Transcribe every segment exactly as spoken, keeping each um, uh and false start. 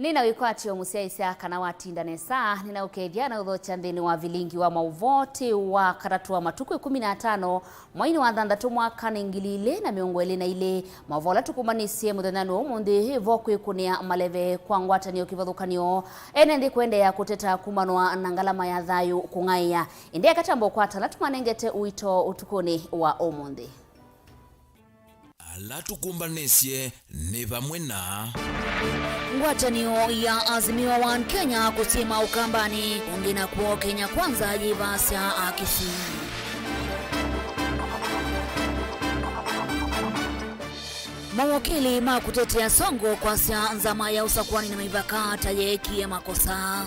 Nĩ na wĩkwatyo mũsyaĩĩsya kana watinda nesa, nĩ na ũkethya na ũthokya nthĩnĩ wa vilingi wa maũvoo, tĩ wa katatũ wa matukũ ĩkũmi na atano, mweinĩ wa thanthatũ, mwakanĩ ngili ilĩ na mĩongo ĩlĩ na ilĩ. Maũvoo ala tũkũmbanĩsye mũthenyanĩ wa ũmũnthĩ, vo kwĩkũnĩa maleve kwa ngwatanĩo kĩvathũkany'o, ene nthĩ kũendeea kũteta kumanwa na ngalama ya thayũ kũng'aĩa. Ĩndĩ eka twambe ũkwata ala tũmanengete ũito ũtukũnĩ wa ũmũnthĩ. Ala tũkũmbanĩsye nĩ vamwe na ngwatanĩo ya Azimio One Kenya kũsyĩma Ũkambanĩ, ũngĩ nakw'o Kenya Kwanza yĩvaasya Akisii. Mawakili ma kũtetea Sonko kwasya nzama ya ũsakuani na mĩvaka ta yeekie makosa.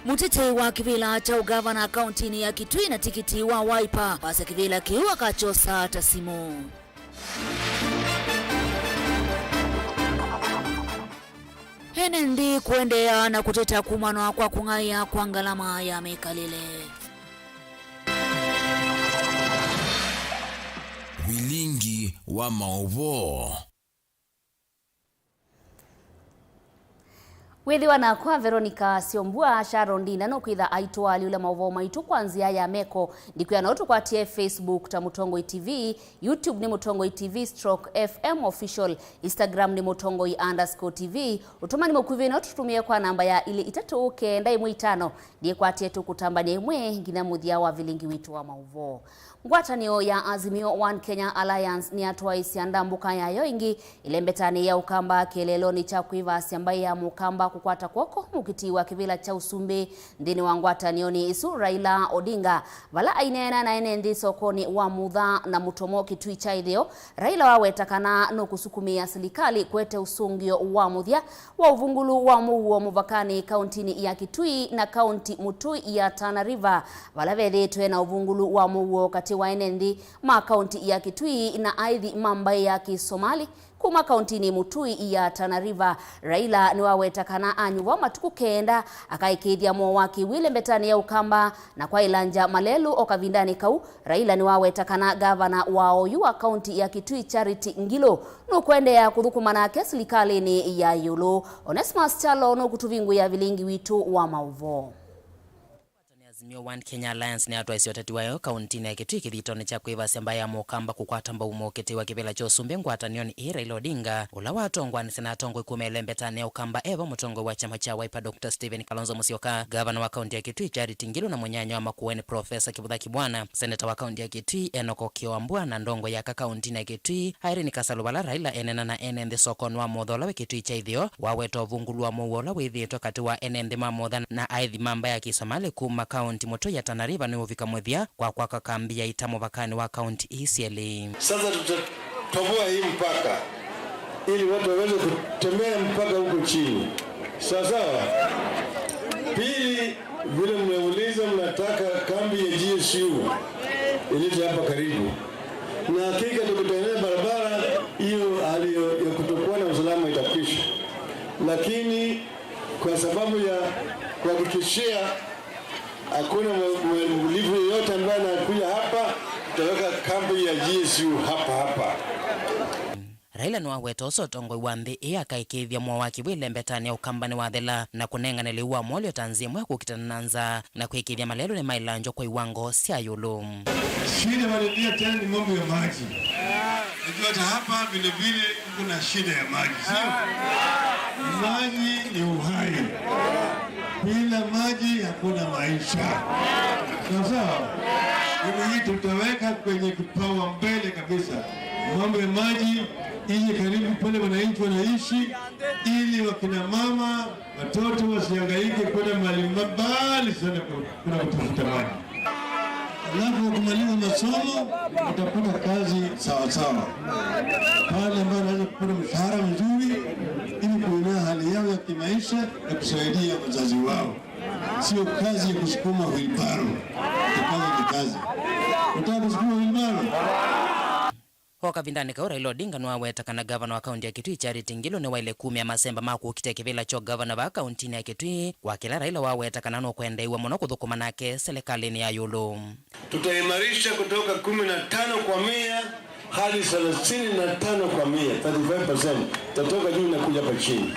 Mũtetei wa kĩvĩla kya ũgavana kauntinĩ ya Kitui na tikiti wa Wiper kwasya kĩvĩla kĩu akakyosa ta simũ. Ene nthĩ kũendeea na kũteta kumanwa kwa kũng'aĩa kwa ngalama ya mĩkalĩle. Vilingi wa maũvoo. Wĩthĩwa nakwa Veronica Syombua, Sharon Ndinda nũkwĩtha aitũalyũla maũvoo maitũ kwa nzĩa ya meko. Ndikwĩa no tũkwatie Facebook ta Mũtongoi T V, YouTube nĩ Mũtongoi T V stroke F M Official, Instagram nĩ Mũtongoi underscore T V. Ũtũmani mũkuvĩ no tũtũmĩe kwa namba ya ilĩ itatũ kenda ĩmwe itano. Ndiĩkwatie tũkũtambany'a ĩmwe nginya mũthya wa vilingi witũ wa maũvoo. Ngwatanĩo ya Azimio One Kenya Alliance nĩyatwaĩsya ndambũka yayo ĩngĩ ĩlembetanĩ ya Ũkamba kĩeleelonĩ kya kwĩvaasya mbaĩ ya Mũkamba kũkwata kw'oko mũkiti wa kĩvĩla kya ũsumbĩ nthĩnĩ wa ngwatanĩonĩ ĩsu, Raila Odinga, vala aineena na ene nthĩ sokonĩ wa Mutha na Mũtomo Kitui kya ĩtheo. Raila waweta kana nũkũsukumĩa silikalĩ kũete ũsũngĩo wa mũthya wa ũvungũlu wa mũuo mũvakanĩ kauntinĩ ya Kitui na kaunti mũtũi ya Tana River, vala vethĩĩtwe na ũvungũlu wa mũuo katĩ wa ene nthĩ ma kaunti ya Kitui na aĩthi ma mbaĩ ya Kĩsomali kuma kauntinĩ mũtũi ya Tana River. Raila nĩwaweta kana anyuvwa matukũ kenda akaĩkĩĩthya mũo wa kĩw'ũ ĩlembetanĩ ya Ũkamba na kwaĩlangya malelũ o kavindanĩ kau. Raila nĩwaweta kana ngavana wa oyu wa kaunti ya Kitui, Charity Ngilu, nũkũendeea kũthũkũma nake silikalĩnĩ ya ĩũlũ. Onesmus Kyalo nũkũtũvingũĩa vilingi witũ wa maũvoo. Ngwatanĩo ya Azimio One Kenya Alliance nĩyatwaisye ũteti wayo kauntinĩ ya Kitui kĩthitonĩ kya kwĩvasya mbaĩ ya Mũkamba kũkwata mbau mũkĩtĩi wa kĩvĩla kya ũsumbĩ ngwatanĩonĩ ĩĩ, Raila Odinga, ũla watongoanĩsye na atongoi kuma ĩlembetanĩ ya Ũkamba, e vo mũtongoi wa kyama kya Wiper, Doctor Stephen Kalonzo Musyoka, ngavana wa kaunti ya Kitui, Charity Ngilu, na mũnyanya wa Makueni, Professor Kivutha Kibwana, seneta wa kaunti ya Kitui, Enock Okiya Wambua, na ndongoi ya aka kauntinĩ ya Kitui, Irene Kasalu, vala Raila eneena na ene nthĩ sokonĩ wa Mutha ũla wĩ Kitui kya ĩtheo, waweta ũvungũlu wa mũuo ũla wĩthĩĩtwe katĩ wa ene nthĩ ma Mutha na aĩthi ma mbaĩ ya Kĩsomali kuma kaunti mũtũi ya Tana River nĩũvika mũthya kwa kwaka kambi ya ita mũvakanĩ wa kaunti ii syelĩ. Sasa tutatoboa hii mpaka ili watu waweze kutembea mpaka huko chini. Sawa sawa? Pili, vile mmeuliza, mnataka kambi ya G S U ilete hapa karibu. Na hakika tukitengeneza barabara, hiyo hali ya kutokuwa na usalama itakwisha. Lakini kwa sababu ya kuhakikishia hakuna mwe-, mwe-, mhalifu yeyote ambaye anakuja hapa, tutaweka kambi ya G S U hapa hapa. Raila nĩwaweta ũsu ũtongoi wa nthĩ ĩĩ akaĩkĩĩthya mũo wa kĩw'ũ ĩlembetanĩ ya Ũkamba nĩwathela na kũnengane lĩu wa mwolyo ta nzĩa ĩmwe ya kũkitana na nzaa na kwĩkĩĩthya malelũ nĩmaĩlangywa kwa iwango sya ĩũlũ. Shida walilia tena ni mambo ya maji. Najua hata hapa vile vile kuna shida ya maji, sio? Maji ni uhai. Bila maji hakuna maisha. Sawa sawa? Hivyo hii tutaweka kwenye kipaumbele kabisa. Mambo ya maji ije karibu pale wananchi wanaishi, ili wakina mama, watoto wasihangaike kwenda mahali mbali sana ku-, kuna kutafuta maji. Alafu wakimaliza masomo, watapata kazi sawa sawa. Pale ambapo wanaweza kupata mshahara mzuri, ili kuinua hali yao ya kimaisha na kusaidia wazazi wao. Sio kazi ya kusukuma wheelbarrow. Ni kazi ni kazi. Unataka kusukuma wheelbarrow? O kavindanĩ kau, Raila Odinga nĩwaweta kana ngavana wa kaunti ya Kitui, Charity Ngilu, nĩwaĩle kumya masemba ma kũkitĩa kĩvĩla kya ũgavana vaa kauntinĩ ya Kitui, kwa kĩla Raila waweta kana nũkwendeew'a mũno kũthũkũma nake silikalĩnĩ ya ĩũlũ. Tutaimarisha kutoka kumi na tano kwa mia Hadi thelathini na tano kwa mia, thirty-five percent, itatoka juu na kuja hapa chini.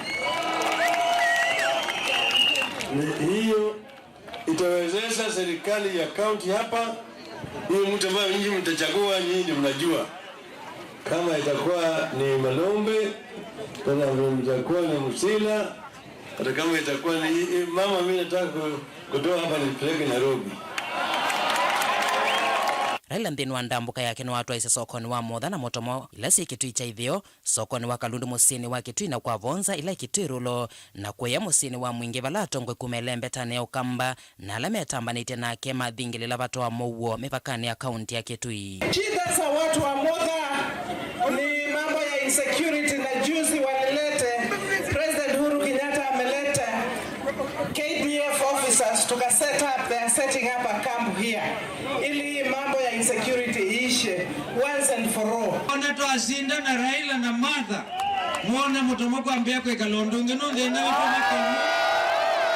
Ni hiyo itawezesha serikali ya kaunti hapa, huyu mtu ambaye nyinyi mtachagua, nyinyi ndio mnajua. Kama itakuwa ni Malombe, kama itakuwa ni Musila, hata kama itakuwa ni mama, mimi nataka ku-, kutoa hapa nipeleke Nairobi. Raila nthĩnĩ wa ndambũka yake nĩwatwaisye sokonĩ wa Motha na Mũtomo ila syĩ Kĩtui kya itheo, sokonĩ wa Kalundu mũsyĩnĩ wa Kĩtui na kwa Vonza ila Kĩtui Rulo, na kũya mũsyĩnĩ wa Mwingĩ vala atongoi kuma ĩlembetanĩ ya Ũkamba na ala metambanĩtye nake mathingĩlĩla vata wa mũuo mĩvakanĩ ya kaunti ya Kĩtui. Shida za watu wa Motha ni mambo ya insecurity, na juzi walilete, President Uhuru Kenyatta ameleta K D F officers, tuka set up, they are setting up a camp here ili mambo ya insecurity iishe once and for all. Ona twasinda na Raila na Martha, mwone Mũtomo kwambĩa kwĩkala ũndũ ũngĩ, no thĩna witũ nĩ Kamii.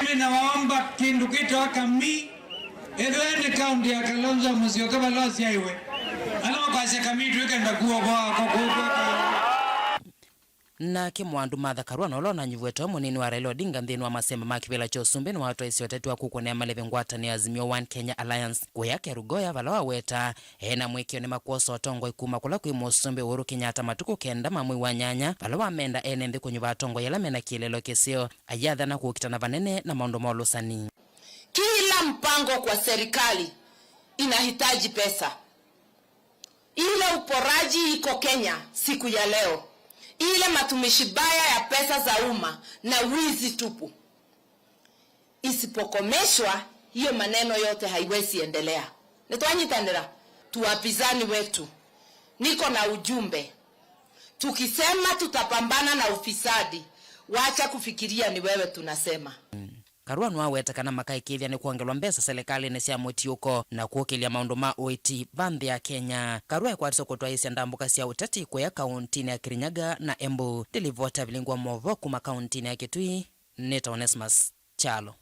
Mimi nawaomba kĩndũ kĩtawa Kamii. Ĩthĩwa nĩ kaunti ya Kalonzo Musyoka vala ũsyaiwe. Ala makwasya Kamii twĩkenda kuo kwakwa kũu kwakwa. Nake Mwandu Martha Karua na ũla ũnanyuvw'e ta mũnini wa Raila Odinga nthĩnĩ wa masemba ma kĩvĩla kya ũsumbĩ nĩwatwaisye ũteti wa kũkũnĩa maleve ngwatanĩo ya Azimio One Kenya Alliance kũya Kerugoya vala waweta ena mwĩkĩo nĩmakwosa ũtongoi kuma kũla kwĩ mũsumbĩ Uhuru Kenyatta matukũ kenda ma mwei wa nyanya vala wamenda ene nthĩ kũnyuva atongoi ala mena kĩeleelo kĩseo, ayathana kũkitana vanene na maũndũ ma ũlũsani. Kila mpango kwa serikali inahitaji pesa. Ile uporaji iko Kenya siku ya leo, ile matumishi baya ya pesa za umma na wizi tupu isipokomeshwa, hiyo maneno yote haiwezi endelea. Nĩtwanyitanĩra? Tu wapinzani wetu, niko na ujumbe. Tukisema tutapambana na ufisadi, wacha kufikiria ni wewe tunasema. Karua nĩwaweta kana makaĩkĩĩthya nĩ kwongelwa mbesa selekalĩnĩ sya mũtiũko na kũkĩlya maũndũ ma ũiiti va nthĩ ya Kenya. Karua ekwatisye kũtwaĩĩsya ndambũka sya ũteti kũya kaũntinĩ ya Kirinyaga na Embu. Ndilivota vilingwa movoo kuma kaũntinĩ ya Kitui, nĩta Onesmus Kyalo.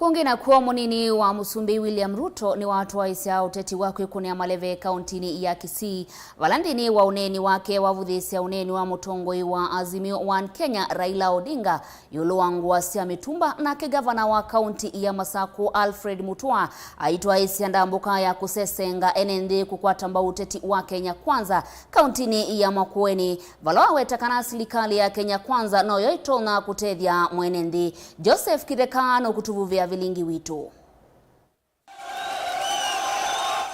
Kũngĩ nakw'o, mũnini wa mũsumbĩ William Ruto nĩwatwaĩsya ũteti wa kwĩkũnĩa maleve kaũntinĩ ya Kisii, vala nthĩnĩ wa ũneeni wake wavũthĩĩsya ũneeni wa mũtongoi wa Azimio One Kenya, Raila Odinga, ĩũlũ wa ngũa sya mĩtumba, nake ngavana wa kaũnti ya Masakũ, Alfred Mutua, aitwaĩsya ndambũka ya kũsesenga ene nthĩ kũkwata mbau ũteti wa Kenya Kwanza kaũntinĩ ya Makueni, vala waweta kana silikalĩ ya Kenya Kwanza noyo ĩtonya kũtethya mwene nthĩ. Joseph Kitheka nũkũtũvuvĩa vilingi witũ.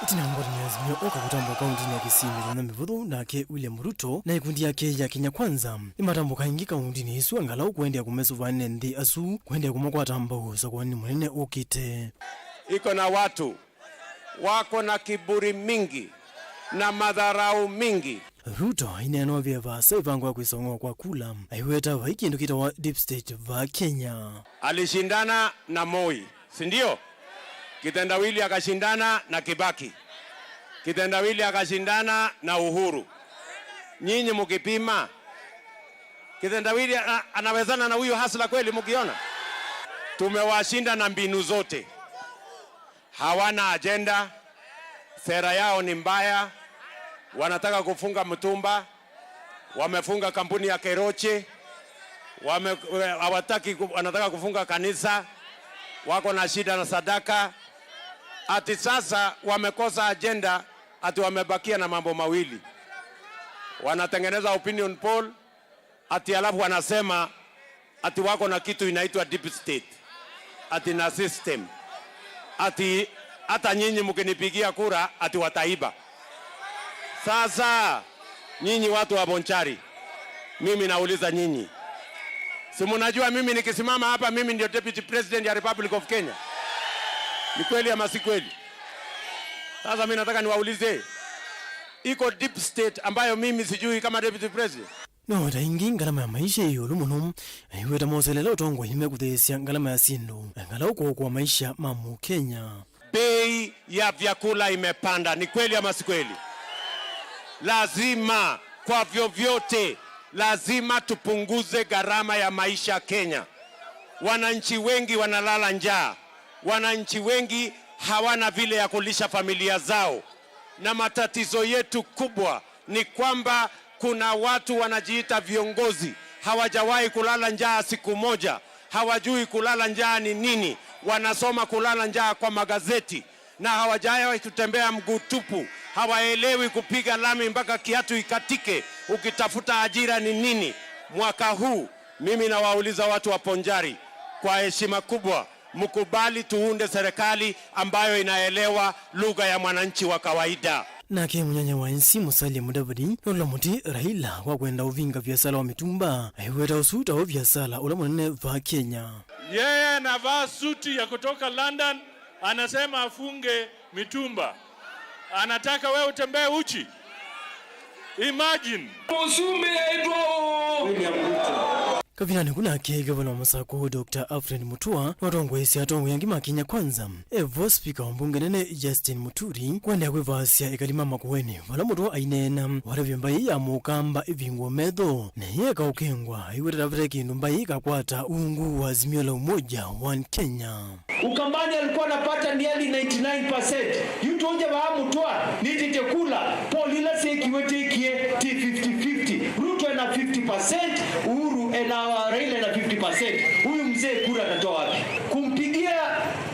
Ĩtina wa ngwatanĩo ya Azimio ũka kũtambũka kaũntinĩ ya Kisii mĩthenya mĩvũthũ, nake William Ruto na ĩkundi yake ya Kenya Kwanza nĩmatambũka ĩngĩ kaũntinĩ ĩsu, angalau kũendeea kũmesũva ene nthĩ asu, kũendeea kũmakwata mbau ũsakuanĩ mũnene ũkĩte. Iko na watu wako na kiburi mingi na madharau mingi. Ruto aineena ũvĩa vaasa ĩvango ya kwĩsong'oa kwa kula, aiweta vai kĩndũ kĩtawa deep state va Kenya. Alishindana na Moi, si ndio? Kitendawili akashindana na Kibaki. Kitendawili akashindana na Uhuru. Nyinyi mkipima, Kitendawili a-, anawezana na huyu hasla kweli mkiona? Tumewashinda na mbinu zote. Hawana ajenda, sera yao ni mbaya, wanataka kufunga mtumba, wamefunga kampuni ya Keroche, wame-, hawataki ku-, wanataka kufunga kanisa, wako na shida na sadaka. Ati sasa wamekosa ajenda, ati wamebakia na mambo mawili. Wanatengeneza opinion poll, ati alafu wanasema ati wako na kitu inaitwa deep state, ati na system, ati hata nyinyi mkinipigia kura ati wataiba. Sasa nyinyi watu wa Bonchari, mimi nauliza nyinyi, si mnajua mimi nikisimama hapa mimi ndio deputy president ya Republic of Kenya? Ni kweli ama si kweli? Sasa mimi nataka niwaulize, iko deep state ambayo mimi sijui kama deputy president? No ta ĩngĩ, ngalama ya maisha ĩ ĩũlũ mũno. Aiweta moselela ũtongoi nĩmekũthĩĩsya ngalama ya syĩndũ, angalau kũokoa maisha ma Mũkenya. Bei ya vyakula imepanda, ni kweli ama si kweli? Lazima, kwa vyovyote, lazima tupunguze gharama ya maisha Kenya. Wananchi wengi wanalala njaa. Wananchi wengi hawana vile ya kulisha familia zao. Na matatizo yetu kubwa ni kwamba kuna watu wanajiita viongozi, hawajawahi kulala njaa siku moja, hawajui kulala njaa ni nini, wanasoma kulala njaa kwa magazeti, na hawajawahi kutembea mguu tupu, hawaelewi kupiga lami mpaka kiatu ikatike ukitafuta ajira ni nini. Mwaka huu, mimi nawauliza watu wa Ponjari, kwa heshima kubwa, mkubali tuunde serikali ambayo inaelewa lugha ya mwananchi wa kawaida. Nake mũnyanya wa ĩnsi Musalia Mudavadi nũlamũti Raila kwa kwenda ũvinga viasala wa mĩtumba, aiweta ũsu ta ũviasala ũla mũnene va Kenya. Yeye anavaa suti ya kutoka London, anasema afunge mitumba. Anataka wewe utembee uchi? Imagine. Mũsumbĩ aitwa ũ? William Ruto. Kavindanĩ kũ nake, Gavana wa Masakũ, Doctor Alfred Mutua, nĩwatongoesye atongoi angĩ ma Kenya Kwanza, e vo spika wa mbunge nene Justin Muturi kũendeea kwĩvaasya ekali ma Makueni, vala Mutua aineena watavya mbaĩ ya Mũkamba ĩvingũe metho, na ĩyeka ũkengwa, aiweta vate kĩndũ mbaĩ ĩkakwata ungu wa Azimio la Umoja One Kenya. Ukambani alikuwa anapata nearly ninety-nine percent. Yu tũngye vaa Mũtwa, nĩtĩte kula, poll ila syĩkiwe tĩkie ti fifty fifty. Ruto ena fifty percent, Uhuru ena, Raila ena fifty percent. Huyu mzee kura atatoa wapi? Kumpigia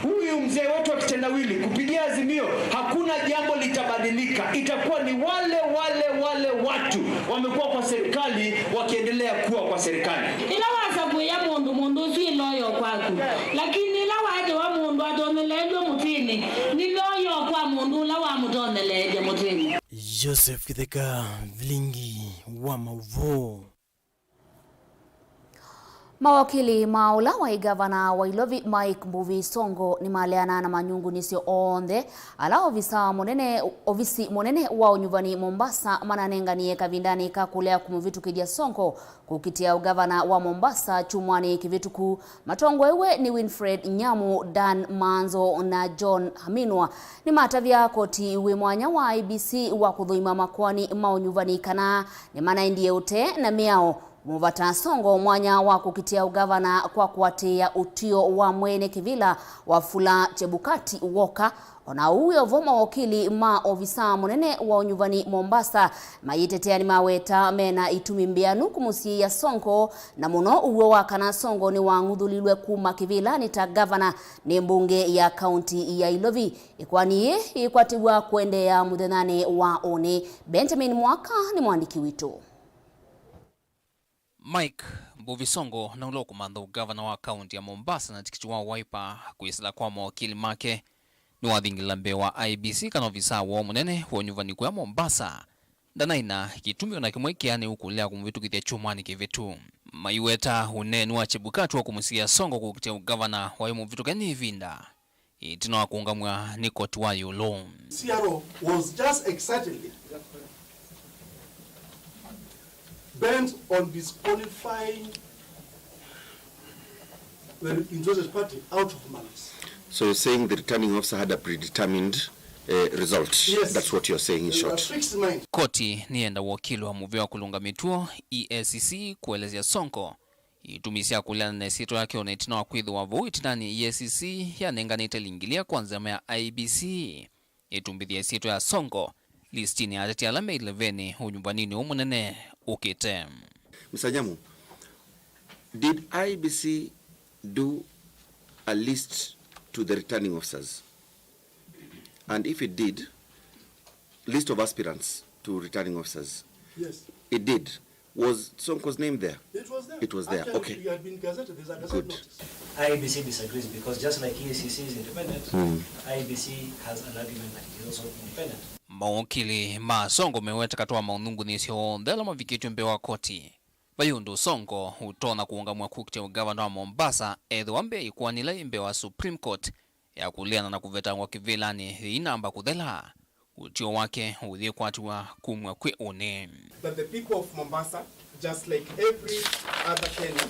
huyu mzee wetu wa kitendawili, kupigia Azimio, hakuna jambo litabadilika. Itakuwa ni wale, wale, wale watu wamekuwa kwa serikali wakiendelea kuwa kwa serikali. Ĩla wasakũĩa mũndũ, mũndũ ũsu ĩ loyal kwaku. Lakini ĩla waethĩwa mũndũ atonyeleelw'e mũtĩnĩ, nĩ loyal kwa mũndũ ũla wamũtonyeleelye mũtĩnĩ. Joseph Kitheka, Vilingi wa Mauvoo. Mawakili ma ũla waĩ gavana wa Ilovi Mike Mbuvi Sonko nĩmaleana na manyungunyĩsyo onthe ala ovisa mũnene, ovisi mũnene wa ũnyuvani Mombasa mananenganie kavindanĩ ka kũlea kũmũvĩtũkĩthya Sonko kũkitĩa ũgavana wa Mombasa kyumwanĩ kĩvĩtũku. Matongoew'e nĩ Winfred Nyamu, Dan Manzo na John Aminwa nĩmatavya koti wĩ mwanya wa I E B C wa kũthũima makoani ma ũnyuvani kana nĩmanaendie ũtee na mĩao. Mũvata Sonko mwanya wa kũkitĩa ũgavana kwa kũatĩĩa ũtw'ĩo wa mwene kĩvĩla Wafula Chebukati woka. O na ũu wĩ o vo, mawakili ma ovisa mũnene wa ũnyuvani Mombasa mayĩtetea nĩmaweta mena itumi mbĩanu kũmũsiĩĩa Sonko, na mũno ũw'o wa kana Sonko nĩwang'uthũlilwe kuma kĩvĩlanĩ ta gavana nĩ mbunge ya kaunti ya Ilovi. Ĩkoani yĩĩ yĩkwatĩw'a kũendeea mũthenyanĩ wa ũnĩ. Benjamin Mwaka nĩ mwandĩki witũ. Mike Mbuvi Sonko na ũla ũkũmantha ũgavana wa kaunti ya Mombasa na tikiti wa Wiper kwĩsĩla kwa mawakili make nĩwathingĩlĩla mbee wa I E B C kana ovisa woo mũnene wa ũnyuvani kũya Mombasa ndanaĩ na kĩtumi o na kĩmwe kĩanĩu kũlea kũmũvĩtũkĩthya kyumwanĩ kĩvĩtu. Maiweta ũneeni wa Chebukati wa kũmũsiĩĩa Sonko kũkitĩa ũgavana waĩ mũvĩtũke nĩ ĩvinda ĩtina wa kũũngamw'a nĩ koti wa ĩũlũ. C R O was just excitedly bent on disqualifying the interested party out of malice. So you're saying the returning officer had a predetermined, uh, result? Yes. That's what you're saying in short. A fixed mind. Koti nĩyenda wokili wa mũvĩa wa kũlũnga mĩtuo, E A C C, kũelesya Sonko itumi sya kũleana na ĩsyĩtwa yake o na ĩtina wa kwĩthĩwa vau ĩtinanĩ E A C C yanenganĩte lingilia kwa nzama ya I E B C ĩtumbĩthye ĩsyĩtwa ya Sonko listinĩ ya ateti ala me ĩlevenĩ ũnyuvaninĩ ũũ mũnene ũkĩte. Mister Nyamu, did I E B C do a list to the returning officers? And if it did, list of aspirants to returning officers? Yes. It did. Was Sonko's name there? It was there. It was there. Actually, okay. It had been gazetted. There's a gazette notice. Good. I E B C disagrees because just like E A C C is independent, I E B C has an argument that it is also independent. Mawakili ma Sonko meweta katĩ wa maũnungunĩsyo onthe ala mavikĩtw'e mbee wa koti. Vai ũndũ Sonko ũtonya kũũngamw'a kũkitĩa ũgavana wa Mombasa ethĩwa mbee ĩkoani ĩla yĩ mbee wa Supreme Court ya kũleana na kũvetangwa kĩvĩlanĩ yĩinamba kũthela, ũtw'ĩo wake ũyĩkwatĩw'a kumw'a kwĩ ũnĩ. That the people of Mombasa, just like every other Kenyan,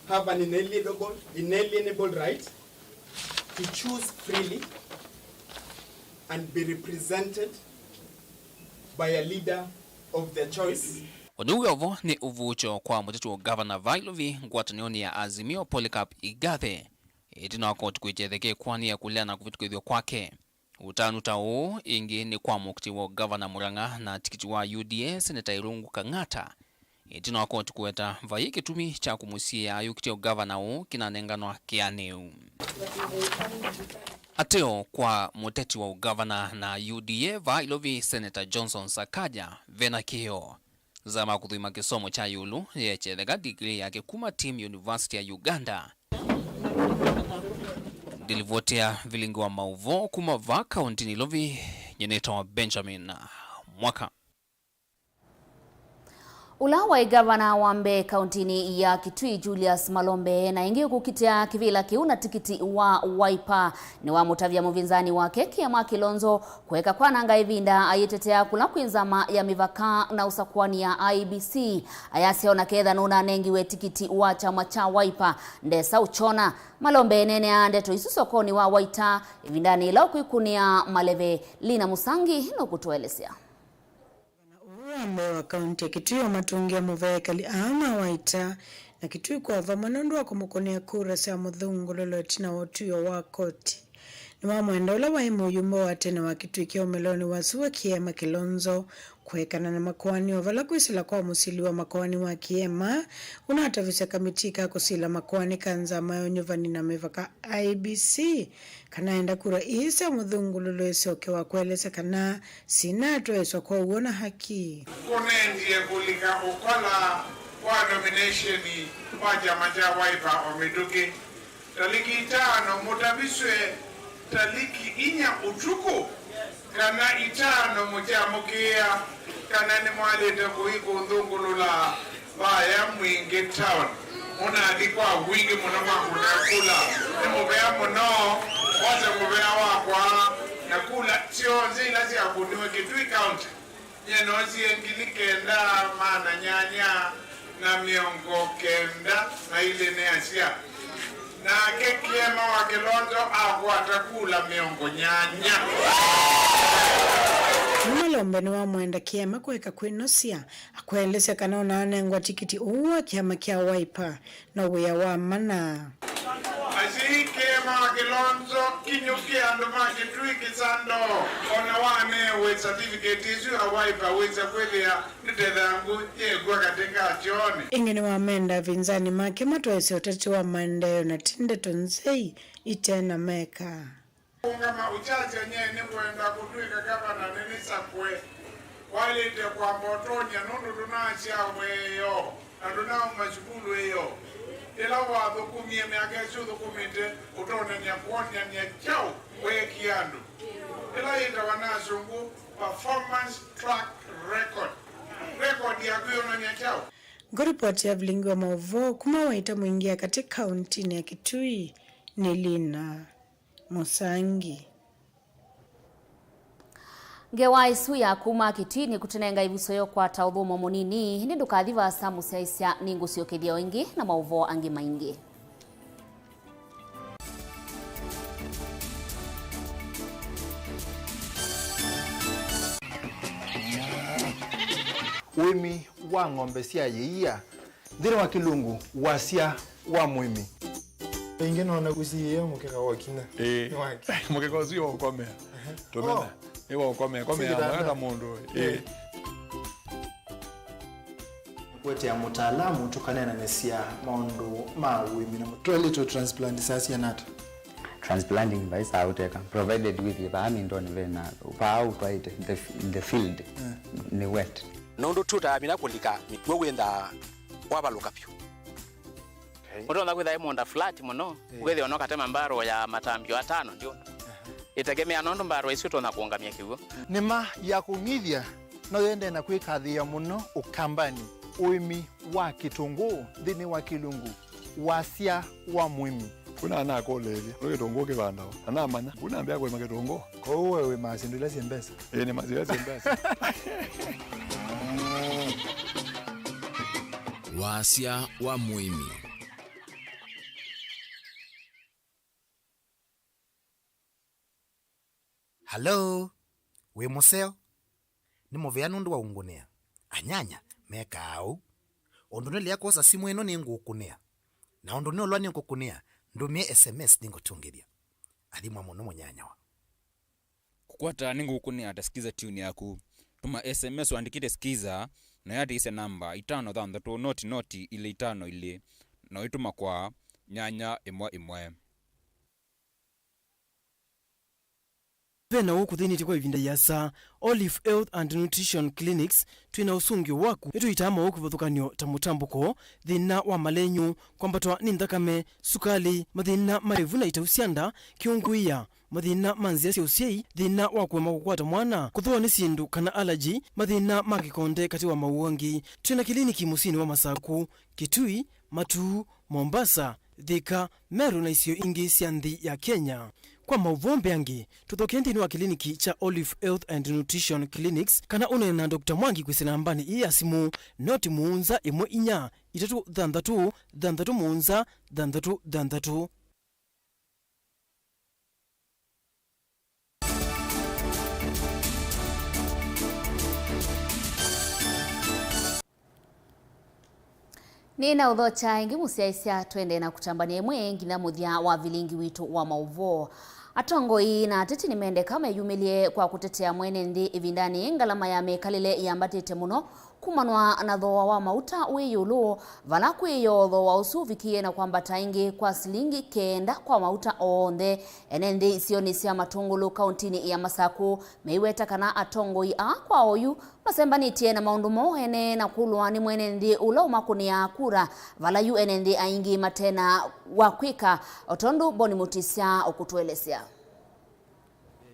have an inalienable, inalienable right to choose freely and be represented by a leader of their choice. Ũndũ wĩ o vo nĩ ũvuũkyo kwa mũteti wa ũgavana va Ilovi ngwatanĩonĩ ya Azimio, Polycarp Igathe, ĩtina wa koti kwĩkya ĩtheke ĩkoani ya kũlea na kũvĩtũkĩthw'a kwake. Ũtanu ta ũũ ĩngĩ nĩ kwa mũkiti wa ũgavana Murang'a na tikiti wa U D A, Seneta Irungu Kang'ata, ĩtina wa koti kũweta vai kĩtumi kya kũmũsiĩĩa ayũkitye ũgavana ũũ kĩnanenganwa kĩanĩu. Ateo kwa mũteti wa ũgavana na U D A vaa Ilovi, Seneta Johnson Sakaja, vena kĩoo. Nzama ya kũthũima kĩsomo kya ĩũlũ yekyetheka degree yake kuma Team University ya Uganda. Ndilivotea vilingi wa maũvoo kuma vaa kaunti Nairobi, nyie nĩtawa Benjamin Mwaka. Ũla waĩ ngavana wa mbee kauntinĩ ya Kitui, Julius Malombe, na ĩngĩ ũkũkitĩa kĩvĩla kĩu na tikiti wa Wiper, nĩwamũtavya mũvinzani wake Kiema Kilonzo kũeka kwananga ĩvinda ayĩtetea kũla kwĩ nzama ya mĩvaka na ũsakũani ya I E B C. Ayasya ona ketha nũnanengiwe tikiti wa kyama kya Wiper, ndesa ũkyona. Malombe eneeneaa ndeto isu sokonĩ wa Waita ĩvindanĩ yĩla ũkwĩkũnĩa maleve. Lina Musangi nũkũtũelesya. Ngavana ũũ wa mbee wa kaunti ya Kitui amatũngĩa mũvea ekali aa ma Waita na Kitui kwa vamwe nũndũ wa kũmũkũnĩa kura sya mũthũngũlũlo ĩtina wa ũtw'ĩo wa koti. Nĩwamwenda ũla waĩ mũyumbe wa tene wa Kitui kĩũmĩlonĩ wa sua Kiema Kilonzo kũekana na makoani o vala kwĩsĩla kwa mũsili wa makoani wa Kiema ũnatavisye kamitii ka kũsila makoani ka nzama ya ũnyuvani na mĩvaka I E B C kana enda kura ii sya mũthũngũlũlo isyoke wa kũelesya kana sinatwaĩswa kwa ũw'o na haki. Kũnendie kũlika ũkola wa nomination wa kyama kya Wiper o mĩtũkĩ, taliki itano mũtaviswe taliki inya ũtukũ, kana itano mũkyamũkĩĩa kana nĩmwalĩte kũi kũnthũngũlũla vaya Mwingi Town. Mũnathi kwa wingĩ mũno mwakũnĩa kula. Nĩ mũvea mũno, mwose mũvea wakwa, na kula syonthe ila syakũniwe Kitui County. Nyie noosie ngili kenda maana nyanya na mĩongo kenda na ilĩ nĩasya. Nake Kiema wa Kilonzo akwata kula mĩongo nyanya. Malombe nĩwamwenda Kiema kũeka kwĩnosya, akũelesya kana ũnaanengwa tikiti ũũ wa kyama kya Wiper no wĩa wa mana. Asyai Kiema wa Kilonzo, kinyũkĩa andũ ma Kitui kĩsando, ona wanewe certificate ĩsu ya Wiper wĩsa kwĩthĩa nĩ tethangũ yĩkw'a katĩ ka kyoonĩ. Ĩngĩ nĩwamenda avinzani make matwaĩsye ũteti wa maendeeo na ti ndeto nzei ite na meka. Kũũngama ũkyasya nyie nĩkwenda kũtw'ĩka ngavana nĩnĩsakwe. Waĩlĩte kwamba ũtonya nũndũ ndũnaasya wĩoo na ndũnauma sukulu ĩyo. Ĩla wathũkũmie myaka ĩsu ũthũkũmĩte, ũtonany'a kwonany'a kyaũ weekie andũ? Ĩla yĩtawa na asũngũ performance track record. Record yaku yonany'a kyaũ? Ngũripoti ya vilingi wa maũvoo kuma Waita Mwingi ya katĩ kauntinĩ ya Kitui nĩ Lina Mũsangi. Ngewa ĩsu ya kuma Kitui nĩkũtũnenga ĩvuso ya ũkwata ũthũmo mũnini, ĩndĩ ndũkathi vaasa mũsyaĩĩsya, nĩngũsyokethya o ĩngĩ na maũvoo angĩ maingĩ. Ũĩmi wa ng'ombe sya yĩia, nthĩnĩ wa Kĩlungu, wasya wa mũĩmi. Ĩngĩ nona kũsiĩĩa mũkeka wa kinya. Ĩĩ. Nĩ wake. Mũkeka ũsu nĩ wa ũkomea. Tũmena. Oh. Nĩ wa ũkomea. Komea. Sikitanda. Mwana mũndũ. Ĩĩ. Ĩĩ. Kũetea mũtaalamu tũkaneenanĩsya maũndũ ma ũĩmi na mũtwaĩlĩtwe transplant saa siana ata? Transplanting vai saa ũteka, provided wĩthĩe vaa mindonĩ vena, vaa ũtwaĩte, the, the field, eh, nĩ wet. Nũndũ tũtamina kũlika mĩkw'ũ wĩnthaa wavalũka vyũ. Okay. Ũtonya kwĩtha ĩ mũũnda flat mũno, eh, ũkethĩa no katema mbarũ ya matambio atano ndio. Aha. Ĩtegemea nũndũ mbarũ isu ũtonya kũũngamya kĩw'ũ. Nĩma ya kũng'ithya no yende na kwĩkathĩĩa mũno Ũkambanĩ, ũĩmi wa kĩtũngũũ nthĩnĩ wa Kĩlungu, wasya wa mũĩmi. Kuna anakũlĩĩlya, nĩ kĩtũngũũ kĩvandawa? Na namanya, kuna mbĩa kũĩma kĩtũngũũ. Kwoou we wĩmaa syĩndũ ila syĩ mbesa? Ĩĩ, nĩmaa syĩndũ ila syĩ mbesa. Wasya wa mũĩmi. Halo, wĩ mũseo? Nĩ mũvea nũndũ wa ũngũnĩa. Anyanya mekaa ũu. Ũndũ nĩlea kwosa simũ ĩno nĩngũkũnĩa. Na ũndũ nĩũlwa nĩngũkũnĩa, Ndũmĩe S M S nĩngũtũngĩthya. Athimwa mũno mũnyanyawa. Kũkwata nĩ ngũkũ nĩ ata? Skiza tune yaku. Tũma S M S ũandĩkĩte Skiza, na yatĩĩsya namba itano thanthatũ noti noti ilĩ itano ilĩ, na ũitũma kwa nyanya ĩmwe ĩmwe. Ve na ũkũthĩnĩtye kwa ĩvinda yĩasa. Olive Health and Nutrition Clinics, twĩ na ũsũngĩo waku. Nĩtũitaa mowau kĩvathũkany'o ta mũtambũko, thĩna wa malenyũ, kwambatwa nĩ nthakame, sukalĩ, mathĩna ma ĩvu na itau sya nda, kĩũngũĩa, mathĩna ma nzĩa sya ũsyai, thĩna wa kũema kũkwata mwana, kũthũwa nĩ syĩndũ kana allergy, mathĩna ma kĩkonde katĩ wa mawau angĩ. Twĩ na kĩliniki mũsyĩnĩ wa Masaku, Kitui, Matuu, Mombasa, Thika, Meru na isio ingĩ sya nthĩ ya Kenya. Kwa maũvoo mbeange, tũthokee nthĩnĩ wa kĩliniki kya Olive Health and Nutrition Clinics kana ũneene na Doctor Mwangi kwĩsĩla nambanĩ ĩĩ ya simũ, noti mũonza ĩmwe inya itatũ thanthatũ thanthatũ mũonza thanthatũ thanthatũ. Nĩnaũthokya ĩngĩ mũsyaĩĩsya, twende na kũtambany'a ĩmwe nginya mũthya wa vilingi witũ wa maũvoo. Atongoi na ateti nĩmendeka meyumĩlye kwa kũtetea mwene nthĩ ĩvindanĩ ngalama ya mĩkalĩle yambatĩte mũno kumanwa na thooa wa mauta wĩ ĩũlũ, vala kwĩoo thooa ũsu ũvikĩie na kwambata ĩngĩ kwa silingi kenda kwa mauta onthe. Ene nthĩ isionĩ sya Matũngũlũ kauntinĩ ya Masakũ meiweta kana atongoi aa kwa oyu masembanĩtye na maũndũ moo ene na kũlwa nĩ mwene nthĩ ũla ũmakũnĩaa kura, vala yu ene nthĩ aingĩ matena wa kwĩka, o tondũ Boni Mũtisya ũkũtũelesya.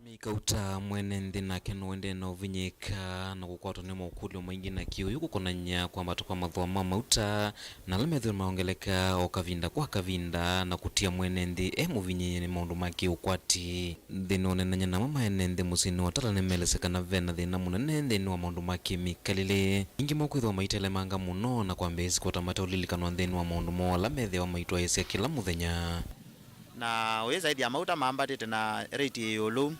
Mĩkauta mwene nthĩ nake nũendee na ũvinyĩĩka na kũkwatwa nĩ mokũlyo maingĩ na kĩũyũ kũkonany'a kwambata kwa mathooa ma mauta na ala methĩwa maongeleka o kavinda kwa kavinda na kũtia mwene nthĩ e mũvinyĩĩe nĩ maũndũ ma kĩũkwati. Nthĩnĩ wa ũneenany'a namo, ma ene nthĩ mũsyĩnĩ wa Tala nĩmeelesya kana ve na thĩna mũnene nthĩnĩ wa maũndũ ma kĩmĩkalĩle. Aingĩ moo kwĩthĩwa maitelemanga mũno na kwambĩĩa ĩsiko ta mateũlilikanwa nthĩnĩ wa maũndũ moo ala methĩawa maitwaĩĩsya kĩla mũthenya. Na ũyĩsa ĩthĩa mauta mambatĩte na rate ĩ ĩũlũ,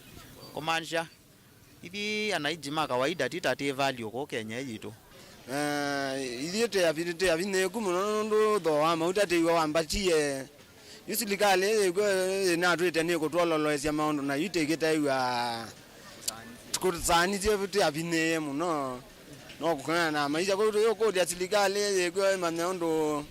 kũmaanisha ithyĩ anainji ma kawaida ti ta twĩ value kũũ Kenya ĩ yitũ. Eh, ithyĩ twĩ avi-, twĩ avinyĩĩku mũno nũndũ thooa wa mauta twĩw'a wambatie. Yu silikalĩ ĩĩ yĩkw'o yĩnatwĩte nĩkũtwololoesya maũndũ, na yu tĩkĩtaĩw'a kũsaanĩsye twĩ avinyĩĩe mũno. No kũkana na maisha kũu tũyũkũlya silikalĩ ĩĩ yĩkw'o ĩmanye ũndũ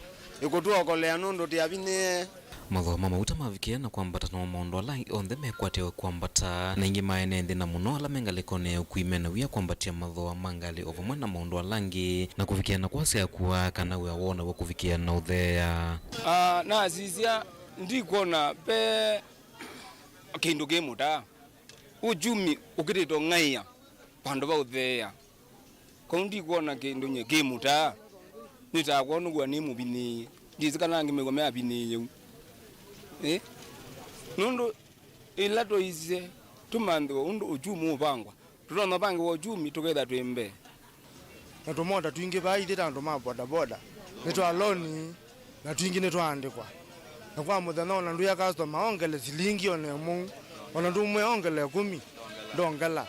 ĩkũtũokolea nũndũ twĩ avinyĩĩe. Mathooa ma mauta mavikĩĩa na kwambata, namo maũndũ ala angĩ onthe mekwatĩawe kwambata, na aingĩ ma ene nthĩ, na mũno ala me ngalĩkonĩ ya ũkui, me na wia kwambatya mathooa ma ngalĩ o vamwe na maũndũ ala angĩ, na kũvikĩa na kwasya kũaa kana wĩa woo naw'o kũvikĩa na ũtheea. Ah, nasisya ndikwona ve kĩndũ kĩ mũtaa. Uchumi ũkĩtĩte ũng'aĩa vandũ va ũtheea. Kau ndikwona kĩndũ nye kĩ mũtaa. Nĩtakwonũkw'a nĩ mũvinĩĩe. Ndyĩsĩ kana angĩ mew'a me avinĩĩe ũu. Ĩ? Nũndũ ĩla tũisye tũmanthĩwe ũndũ uchumi ũvangwa, tũtonya ũvangĩwa uchumi tũketha twĩ mbee. Na tũmota twingĩ vaa ithyĩ ta andũ ma bodaboda, nĩ twa loni, na twingĩ nĩtwaandĩkwa. Na kwa mũthenya ona ndwĩa customer ongele silingi ona ĩmwe, ona ndũmwĩa ongele ĩkũmi, ndongela.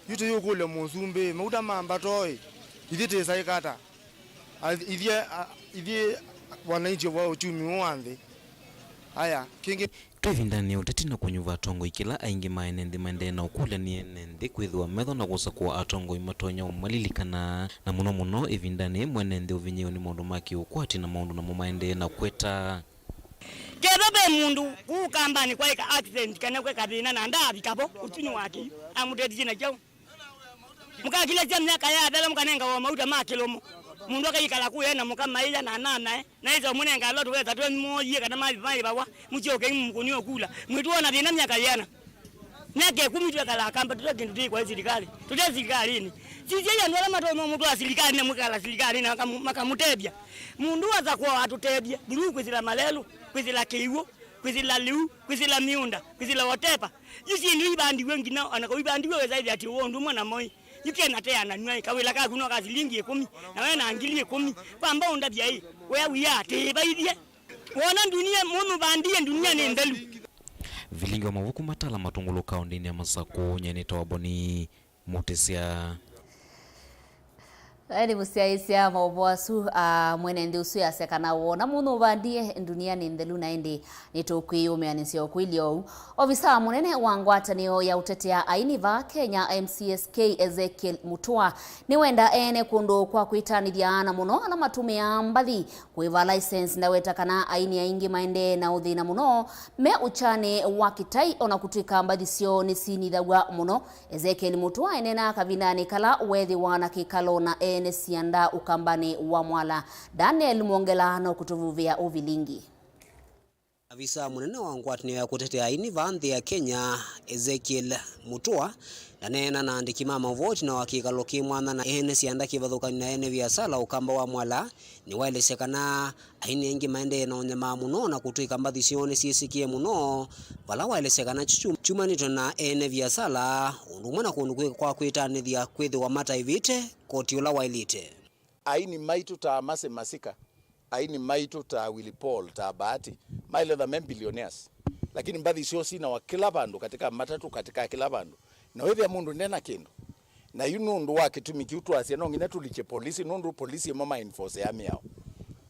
Yu tũyũkũlya mũsumbĩ, mauta mambata oĩ, ithyĩ twĩsaĩka ata? A-, ithyĩ, a-, ithyĩ wananchi wa uchumi ũũ wa nthĩ. Aya, kĩngĩ. Twĩ ĩvindanĩ ya ũteti na kũnyuva atongoi, kĩla aingĩ ma ene nthĩ maendee na ũkũlya nĩ ene nthĩ kwĩthĩwa metho na kũsakũa atongoi matonya ũmalilikana, na mũno mũno ĩvindanĩ mwene nthĩ ũvinyĩĩwe nĩ maũndũ ma kĩũkwati na maũndũ namo maendee na kweta. Kethwa ve mũndũ kũu kambanĩ kwaĩka accident kana kweka thĩna na ndaavika vo, ũsu nĩ wa kĩu, amũtethisye na kyaũ? Mũkakilĩsya myaka yathela, mũkanengawa mauta ma kĩlũmo. Mũndũ akaikala kũya na mũka maĩa na ananae, na ĩsa mũnenga ala tũvesa twenyu mooyie kana maĩ-, maĩvawa, mũsyoke mũkũnĩe ũkula. Mwĩtũ ona thĩna myaka yĩana. Myaka ĩkũmi twekala kamba tũte kĩndũ twĩkwa silikalĩ. Tũte silikalĩnĩ. Sisya andũ ala matonya mũtwaa silikalĩ na mwĩkala silikalĩnĩ na makamu-, makamũtethya. Mũndũ wasakwa atũtethye. Through kwĩsĩla malelũ, kwĩsĩla kĩw'ũ, kwĩsĩla lĩu, kwĩsĩla mĩũnda, kwĩsĩla whatever. Yu syĩndũ ivandiw'e nginya, ona kau ivandiw'e wĩsa ĩthĩa atĩ ũũ ũndũ ũmwe namo ĩ. Yu kena teananw'a ĩ, kawĩla kaku no ka silingi ĩkũmi, na we na ngili ĩkũmi. Kwamba ũndavya ĩ, wea wia atĩ vaithye. Wona ndunia, mũmũvandie ndunia nĩ nthelu. Vilingi wa mavuku matala Matũngũlũ kaũndĩnĩ ya Masakũ, nyie nĩtawa Boni Mũtĩsya. Eni mũsyaĩĩsya maũvoo asu, a, mwene nthĩ ũsu yasya kana wona mũndũ ũvandie ndunia nĩ nthelu, na ĩndĩ nĩtũkwĩyũmĩanĩsya ũkwĩlyo ũu. Ovisa mũnene wa ngwatanĩo ya ũtetea aini vaa Kenya, M C S K, Ezekiel Mutua, nĩwenda ene kũndũ kwa kwĩtanĩthya, na mũno ala matũmĩaa mbathi kũĩva license. Ndaweta kana aini aingĩ maendee na ũthĩna mũno me ũkyanĩ wa kĩtai, ona kũtw'ĩka mbathi syoo nĩsinĩthaw'a mũno. Ezekiel Mutua eneenaa kavindanĩ kala weethĩwa na kĩkalo na ene sianda Ũkambanĩ wa Mwala. Daniel Mwongela no kũtũvuvĩa ũvilingi. Avisa mũnene wa ngwatanĩo ya kũtetea aini vaa nthĩ ya Kenya, Ezekiel Mutua, ndaneena na andĩki ma maũvoo ĩtina wa kĩkalo kĩ mwanya na ene sianda kĩvathũkany'o na ene viasala Ũkamba wa Mwala. Nĩwaelesya kana aini aingĩ maendee na ũnyamaa mũno na kũtw'ĩka mbathi syoo nĩsyĩsĩkĩe mũno, vala waelesya kana kyu kyumanĩtwe na ene viasala, ũndũ ũmwe na kũndũ kwĩ kwa kwĩtanĩthya kwĩthĩwa mataĩvĩte koti ũla waĩlĩte. Aini maitũ ta Mercy Masika, aini maitũ ta Willy Paul, ta Bahati, maelethwa me billionaires, lakini mbathi syoo sinawa kĩla vandũ, katika matatu, katika kĩla vandũ, na wĩthĩa mũndũ ndena kĩndũ. Na yu nũndũ wa kĩtumi kĩu twasya no nginya tũlikye polisi, nũndũ polisi ĩmo ma enforce ya mĩao.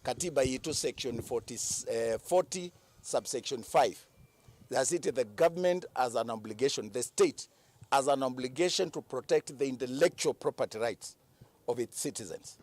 Katiba yitũ section forty, eh, forty subsection five, yasĩtye the government has an obligation, the state has an obligation to protect the intellectual property rights of its citizens.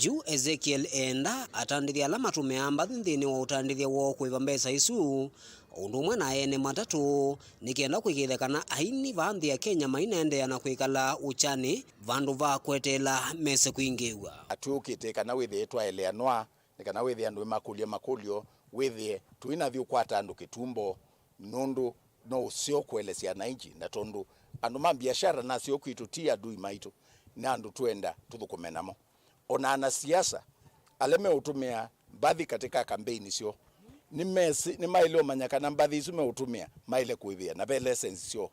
Yu Ezekiel eenda atandĩthya ala matũmĩaa mbathi nthĩnĩ wa ũtandĩthya woo kũĩva mbesa isu, o ũndũ ũmwe na ene matatũ, nĩ kenda kũĩkĩĩthya kana aini vaa nthĩ ya Kenya mainaendeea na kwĩkala ũkyanĩ vandũ va kweteela mese kwingĩĩw'a. Atw'ĩũkĩte kana wĩthĩe twaeleanwa, nĩ kana wĩthĩe andũ nĩmakũlya makũlyo, wĩthĩe tũinathi ũkwata andũ kĩtumbo, nũndũ no ũseo kũelesya ananchi, na tondũ andũ ma biashara naseo kwitũ ti adui maitũ, nĩ andũ twenda tũthũkũme namo. Ona anasiasa ala meũtũmĩa mbathi katika kambeini syoo, nĩmesĩ, nĩmaĩle ũmanya kana mbathi isu meũtũmĩa maĩle kũĩvĩa na ve license syoo.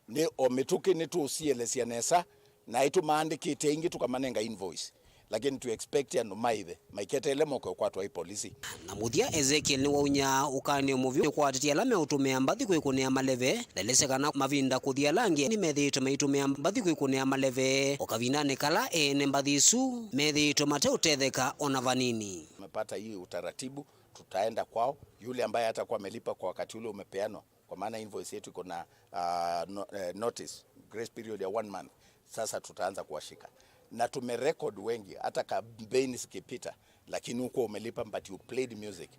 Nĩ o mĩtũkĩ nĩtũsielesya nesa, na aitũ maandĩkĩte aingĩ tũkamanenga invoice, lakini tũ expect andũ maĩve maiketeele moke ũkwatwa ĩ polisi. Na mũthya, Ezekiel nĩwaunyaa ũkany'o mũvyũ kwa ateti ala meũtũmĩa mbathi kwĩkũnĩa maleve. Ndaelesya kana mavinda kũthi ala angĩ nĩmethĩĩtwe maitũmĩa mbathi kwĩkũnĩa maleve, o kavindanĩ kala ene mbathi isu methĩĩtwe mateũtetheka ona vanini. Tumepata hii utaratibu, tutaenda kwao, yule ambaye hatakuwa amelipa kwa wakati ule umepeanwa, kwa maana invoice yetu iko na, ah, no-, eh, notice, grace period ya one month. Sasa tutaanza kuwashika. Na tumerecord wengi, hata kampeni zikipita, lakini huko umelipa, but you played music.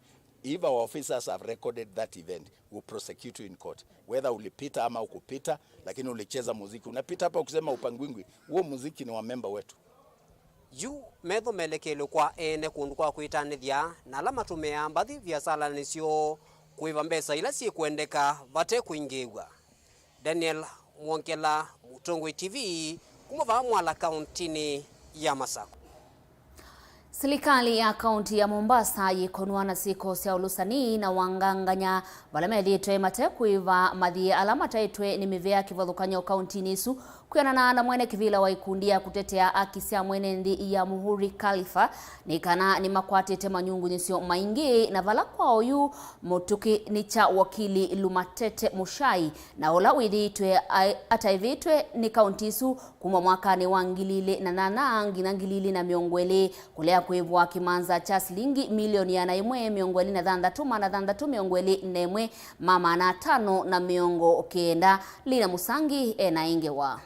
If our officers have recorded that event, we'll prosecute you in court. Whether ulipita ama ukupita, lakini ulicheza muziki. Unapita hapa ukisema upangwingwi, huo muziki ni wa memba wetu. Yu metho melekele kwa ene kũndũ kwa kwĩtanĩthya na ala matũmĩaa mbathi viasalanĩ syoo kũĩva mbesa ila syĩkwendeka vate kũingĩĩw'a. Daniel Mwongela, Mũtongoi T V, kuma vaa Mwala, kauntinĩ ya Masakũ. Silikalĩ ya kaunti ya Mombasa yĩkonwa na syĩko sya ũlũsani na wangangany'a vala methĩĩtwe mate kũĩva mathiĩ ala mataĩtwe nĩ mĩvĩa kĩvathũkany'o kauntinĩ ĩsu. Kwĩanana na mwene kĩvĩla wa ikundi ya kũtetea aki sya mwene nthĩ ya Muhuri Khalifa, nĩ kana nĩmakwatĩte manyungunyĩsyo maingĩ, na vala kwa oyu mũtũkĩ nĩ kya wakili Lumatete Muchai, na ũla wĩthĩĩtwe ai-, ataĩvĩtwe nĩ kaunti isu kuma mwakanĩ wa ngili ilĩ na nyanya nginya ngili ilĩ na mĩongo ĩlĩ, kũlea kũĩvwa kĩmanza kya silingi milioni ĩana ĩmwe mĩongo ĩlĩ na thanthatũ maana thanthatũ mĩongo ĩlĩ na ĩmwe ma maana atano na mĩongo kenda. Lina Musangi ena ĩ ngewa.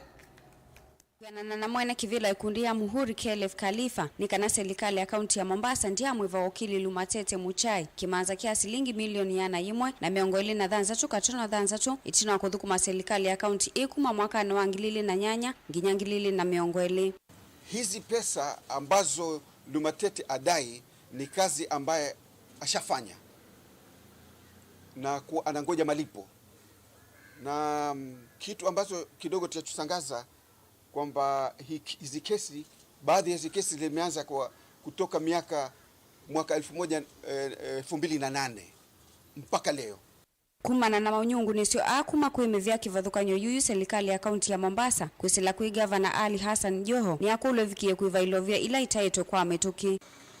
Kwĩanana na mwene kĩvĩla ikundi ya Muhuri Khelef Khalifa, nĩ kana selikalĩ ya kaunti ya Mombasa ndyaamwĩva wakili Lumatete Muchai kĩmanza kya silingi milioni ĩana ĩmwe na mĩongo ĩlĩ na thanthatũ katono thanthatũ ĩtina wa kũthũkũma selikalĩ ya kaunti ĩ kuma mwakanĩ wa ngili ilĩ na nyanya nginya ngili ilĩ na mĩongo ĩlĩ. Hizi pesa ambazo Lumatete adai ni kazi ambaye ashafanya na ku-, anangoja malipo. Na, mm, kitu ambacho kidogo kitatushangaza kwamba hi-, hizi kesi, baadhi ya hizi kesi zimeanza kwa kutoka miaka, mwaka elfu moja, eh, elfu mbili na nane mpaka leo. Kumana na manyungunyĩsyo aa kuma kwĩ mĩvĩa kĩvathũkany'o yuyu, selikalĩ ya kaunti ya Mombasa kwĩsĩla kwĩ Gavana Ali Hassan Joho nĩyakũlw'a ĩvikĩe kũĩva ilovia ila itaĩtwe kwa mĩtũkĩ.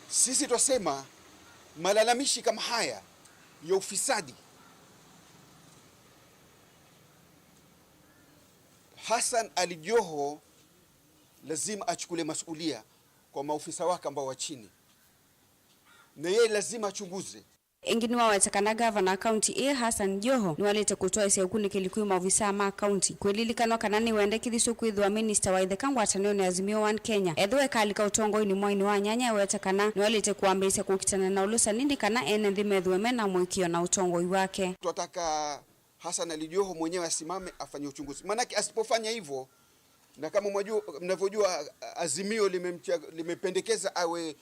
Sisi twasema malalamishi kama haya ya ufisadi, Hassan Ali Joho Lazima achukulie masulia kwa maofisa wake ambao wa chini, na yeye lazima achunguze. Ĩngĩ nĩwaweta kana ngavana wa kaunti ĩĩ Hassan Joho nĩwaĩlĩte kũtwaĩsya ũkunĩkĩli kwĩ maovisaa ma kaunti. Kwĩlilikanwa kana nĩwendekethĩtw'e kwĩthĩwa minista wa itheka ngwatanĩonĩ ya Azimio One Kenya ethĩwa ekalika ũtongoinĩ mwainĩ wa nyanya, eweta kana nĩwaĩlĩte kũambĩĩsya kũkitana na ũlũsani nĩ kana ene nthĩ methĩwe me na mũĩkĩĩo na ũtongoi wake. Twataka Hassan Ali Joho mwenyewe asimame afanye uchunguzi, maanake asipofanya hivyo, na kama mwajua, mnavyojua, Azimio limemcha-, limependekeza awe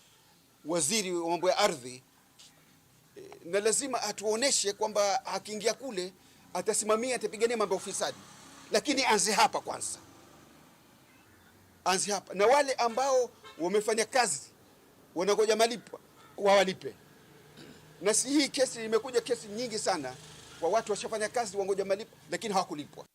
waziri wa mambo ya ardhi, eh, na lazima atuoneshe kwamba akiingia kule atasimamia, atapigania mambo ya ufisadi, lakini anze hapa kwanza, anze hapa, na wale ambao wamefanya kazi wanangoja malipo wawalipe. Na si hii kesi imekuja, kesi nyingi sana kwa watu washafanya kazi wangoja malipo lakini hawakulipwa.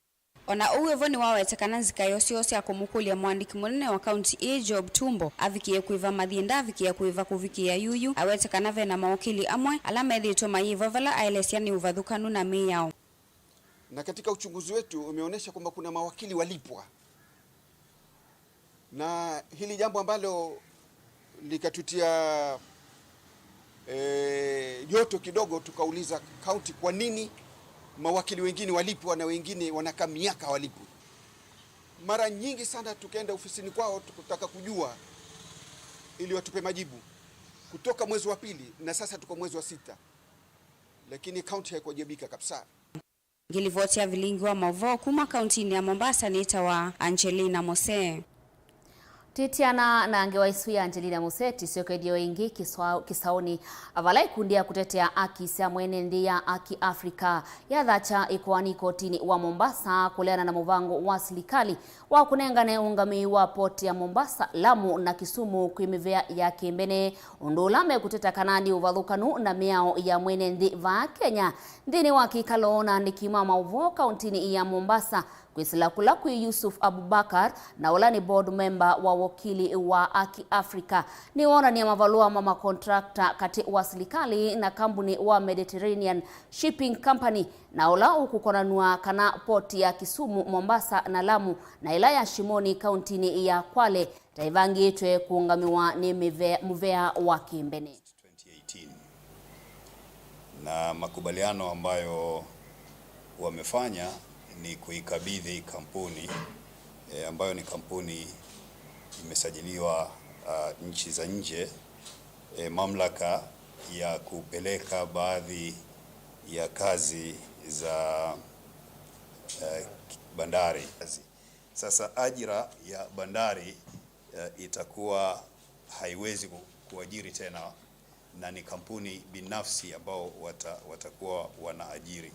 O na ũu wĩ vo, nĩwaweta kana nzika ĩyo syoo sya kũmũkũlya mũandĩki mũnene wa kaunti ĩĩ Job Tumbo avikĩe kwĩva mathiĩ ndaavikĩa kwĩva kũvikĩĩa yuyu. Awete kana ve na mawakili amwe ala methĩĩtwe mayĩvo vala aelesya nĩ ũvathũkanu na mĩao. Na katika uchunguzi wetu umeonyesha kwamba kuna mawakili walipwa, na hili jambo ambalo likatutia, eh, joto kidogo, tukauliza kaunti, kwa nini mawakili wengine walipwa na wengine wanakaa miaka hawalipwi? Mara nyingi sana tukaenda ofisini kwao tukutaka kujua ili watupe majibu kutoka mwezi wa pili, na sasa tuko mwezi wa sita, lakini kaunti haikuwajibika kabisa. Ngĩlivoti ya vilingi wa maũvoo kuma kauntinĩ ya Mombasa nĩtawa Angelina Mose. Twĩtiana na ngewa ĩsu ya Angelina Mose, tũsyokethye o ĩngĩ kĩswa-, kĩsaũnĩ, vala ĩkundi ya kũtetea aki sya mwene nthĩ ya Aki Africa yathakya ĩkoani kotinĩ wa Mombasa kũleana na mũvango wa silikalĩ wa kũnengane ũngamĩi wa poti ya Mombasa, Lamu na Kisumu kwĩ mĩvea ya kĩmbene, ũndũ ũla mekũteta kana nĩ ũvathũkanu na mĩao ya mwene nthĩ vaa Kenya. Nthĩnĩ wa kĩkalo na aandĩki ma maũvoo kauntinĩ ya Mombasa, kwĩsĩla kũla kwĩ Yusuf Abubakar, na ũla nĩ board member wa wokili wa Aki Africa, nĩwoonany'a mavalũa ma makontrakta katĩ wa silikalĩ na kambuni wa Mediterranean Shipping Company, na ũla ũkũkonanw'a kana poti ya Kisumu, Mombasa na Lamu, na ĩla ya Shimoni kauntinĩ ya Kwale, ta ĩvangĩtwe kũũngamĩwa nĩ mĩve-, mũvea wa kĩmbene. twenty eighteen. Na makubaliano ambayo wamefanya ni kuikabidhi kampuni, eh, ambayo ni kampuni imesajiliwa, ah, nchi za nje, eh, mamlaka ya kupeleka baadhi ya kazi za, eh, bandari. Sasa ajira ya bandari, eh, itakuwa haiwezi ku-, kuajiri tena, na ni kampuni binafsi ambao wata-, watakuwa wanaajiri,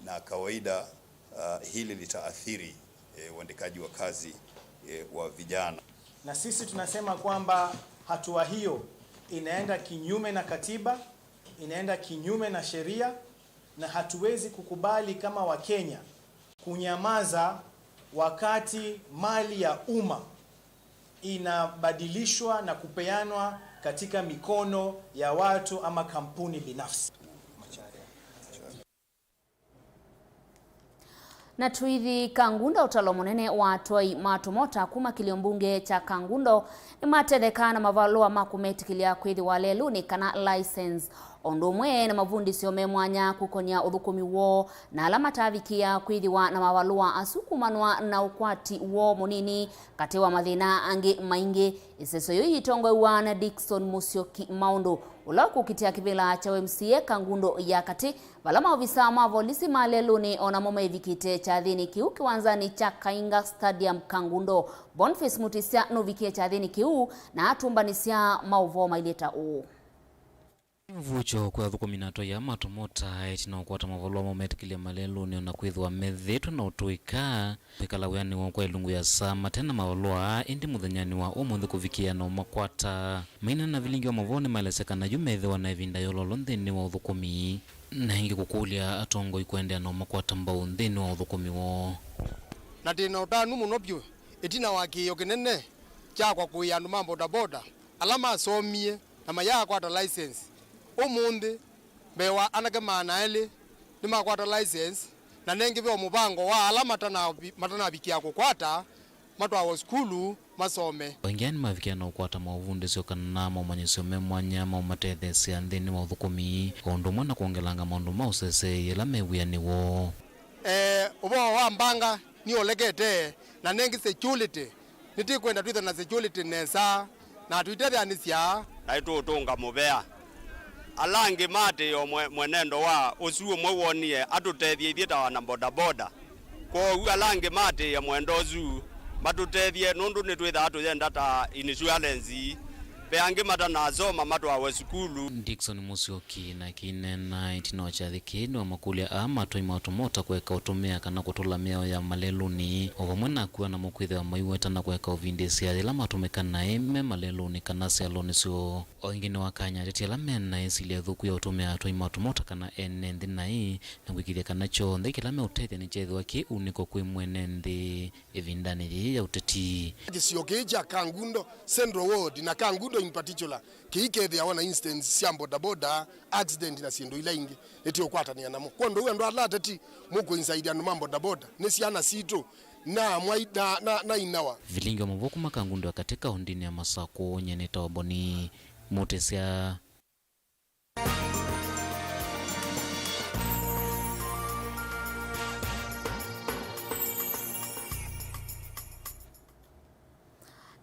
na kawaida, ah, hili litaathiri, eh, uandikaji wa kazi, eh, wa vijana. Na sisi tunasema kwamba hatua hiyo inaenda kinyume na katiba, inaenda kinyume na sheria, na hatuwezi kukubali kama Wakenya kunyamaza wakati mali ya umma inabadilishwa na kupeanwa katika mikono ya watu ama kampuni binafsi. Na tũithi Kangundo, ũtalo mũnene wa atwai ma tũmota kuma kĩlio mbunge kya Kangundo nĩmatetheka na mavalũa ma kũmetĩkĩlya kwĩthĩwa lelũnĩ kana license, o ũndũ ũmwe na mavundĩsyo me mwanya kũkonya ũthũkũmi woo, na ala matavikĩa kwĩthĩwa na mavalũa asu kumanwa na ũkwati woo mũnini katĩ wa mathĩna angĩ maingĩ. Ĩseso yĩu yĩtongoew'a na Dickson Musyoki Maũndũ, ũla ũkũkitĩa kĩvĩla kya ũ M C A Kangundo ya katĩ, vala maovisaa ma volisi ma lelũnĩ o namo mevikĩte kyathĩnĩ kĩu kĩwanzanĩ kya Kainga Stadium Kangundo. Boniface Mutisya nũvikie kyathĩnĩ kĩu na atũmbanĩsya maũvoo mailye ta ũũ. Nĩ mvucho kwĩ athũkũmi na atwai aa ma tũmota ĩtina wa kũkwata mavalũa ma ũmetĩkĩlya malelũnĩ o na kwĩthĩwa methĩĩtwe na ũtũĩka kwĩkala wĩanĩ woo kwa ĩlungu ya saa mate na mavalũa aa, ĩndĩ mũthenyanĩ wa ũmũnthĩ kũvikĩĩa na ũmakwata. Maineena na vilingi wa maũvoo nĩmaelesya kana yu methĩwa na ĩvinda yololo nthĩnĩ wa ũthũkũmi, na ĩngĩ kũkũlya atongoi kũendeea na ũmakwata mbau nthĩnĩ wa ũthũkũmi woo. Na ndĩ na ũtanu mũno vyũ ĩtina wa kĩĩo kĩnene kyakwa kũĩa andũ ma bodaboda ala masomie na mayaakwata license. Ũmũnthĩ, mbee wa anake maana elĩ nĩmakwata license, na nengĩ ve o mũvango wa ala matanavi-, matanavikĩa kũkwata Matwawa sukulu masome. O ĩngĩ aa nĩmavikĩa na ũkwata maũvundĩsyo kana maũmanyĩsyo me mwanya ma ũmatetheesya nthĩnĩ wa ũthũkũmi, o ũndũ ũmwe na kwongelanga maũndũ ma ũseseei ĩla me wĩanĩ woo. Eh, ũvoo wa mbanga nĩũlekete, na nengĩ security. Nĩtĩkwenda twĩthwe na security nesa, na tũitetheanĩsya. Na nĩtũũtũnga mũvea. Ala angĩ maatĩĩe o mwe-, mwenendo wa ũsu ũmwe wonie, atũtethye ithyĩ ta wana bodaboda. Kwoou ala angĩ maatĩĩe mwendo ũsu, matũtethye, nũndũ nĩtwĩthaa tũyenda ta insurance. Ve angĩ matanasoma matwawe sukulu. Dickson Musyoki nake aineena ĩtina wa kyathĩ kĩĩ nĩwamakũlya aa matwaimwa tũmota kũeka ũtũmĩa kana kũtũla mĩao ya malelũnĩ, o vamwe na akw'a namo kwĩthĩwa maiweta na kũeka ũvindĩĩsya yĩla matũmĩka naĩ me malelũnĩ kana syalonĩ syoo. O ĩngĩ nĩwakany'a ateti ala me na ĩsilya ĩthũku ya ũtũmĩa atwaimwa tũmota kana ene nthĩ naĩ, na kwĩkĩĩthya kana kyonthe kĩla meũtethya nĩkyeethĩwa kĩ unĩko kwĩ mwene nthĩ ĩvindanĩ yĩĩ ya ũteti. Kĩsio kĩĩ kya Kangundo Central Ward na Kangundo in particular kĩikethĩawa na incidents sya bodaboda, accident na syĩndũ ila ingĩ, nĩtũũkwatanĩa namo. Kwondũ ũu andũ ala ateti mũkũinsaithya andũ ma bodaboda nĩ syana sitũ na mwai-, na, na, na inawa. Vilingi wa maũvoo kuma Kangundo ya katĩ kaũndĩnĩ ya Masakũ, nyie nĩtawa Boni Mũtĩsya.